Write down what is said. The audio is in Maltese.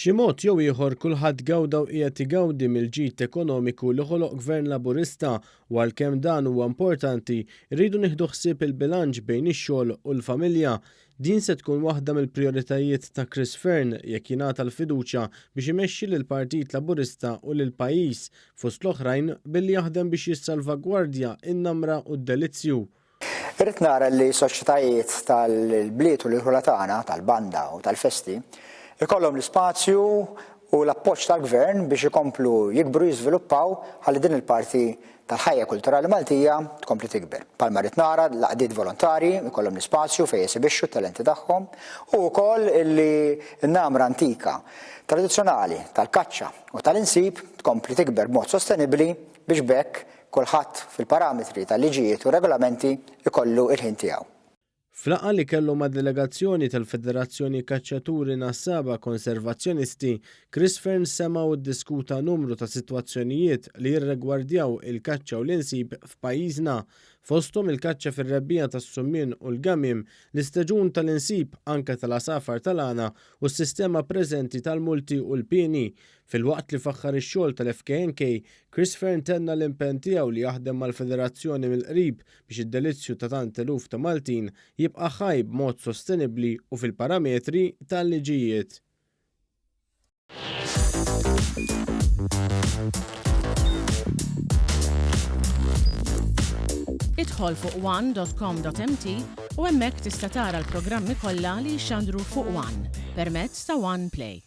B'xi mod jew ieħor kulħadd gawda u qiegħed igawdi mill-ġid ekonomiku li ħoloq Gvern Laburista u għalkemm dan huwa importanti, irridu nieħdu ħsieb il-bilanċ bejn ix-xogħol u l-familja. Din se tkun waħda mill-prijoritajiet ta' Chris Fearne jekk jingħata l-fiduċja biex imexxi lill-Partit Laburista u lill-pajjiż, fost l-oħrajn billi jaħdem biex jissalvagwardja n-namra u d-delizzju. Irrid nara li s-soċjetajiet tal-bliet u l-irħula tagħna, tal-banda u tal-festi, ikollhom l-ispazju u l-appoġġ tal-Gvern biex ikomplu jikbru, jiżviluppaw ħalli din il-parti tal-ħajja kulturali Maltija tkompli tikber. Bħalma rrid nara l-għaqdiet volontarji jkollhom l-ispazju fejn jesibixxu t-talenti tagħhom u wkoll illi n-namra antika tradizzjonali tal-kaċċa u tal-insib tkompli tikber b'mod sostenibbli biex b'hekk kulħadd fil-parametri tal-liġijiet u regolamenti jkollu l-ħin tiegħu. F'laqgħa li kellu ma' delegazzjoni tal-Federazzjoni Kaċċaturi Nassaba Konservazzjonisti, Chris Fearne sema' u ddiskuta numru ta' sitwazzjonijiet li jirregwardjaw il-kaċċa u l-insib f'pajjiżna, fosthom il-kaċċa fir-rebbiegħa tas-summien u l-gamiem, l-istaġun tal-insib anke tal-għasafar tal-għana u s-sistema preżenti tal-multi u l-pieni. Filwaqt li faħħar ix-xogħol tal-FKNK, Chris Fearne tenna l-impenn tiegħu li jaħdem mal-Federazzjoni mill-qrib biex id-delizzju ta' tant eluf ta' Maltin jibqa' ħaj b'mod sostenibbli u fil-parametri tal-liġijiet. Idħol fuq one.com.mt u hemmhekk tista' tara l-programmi kollha li jixxandru fuq One permezz ta' One Play.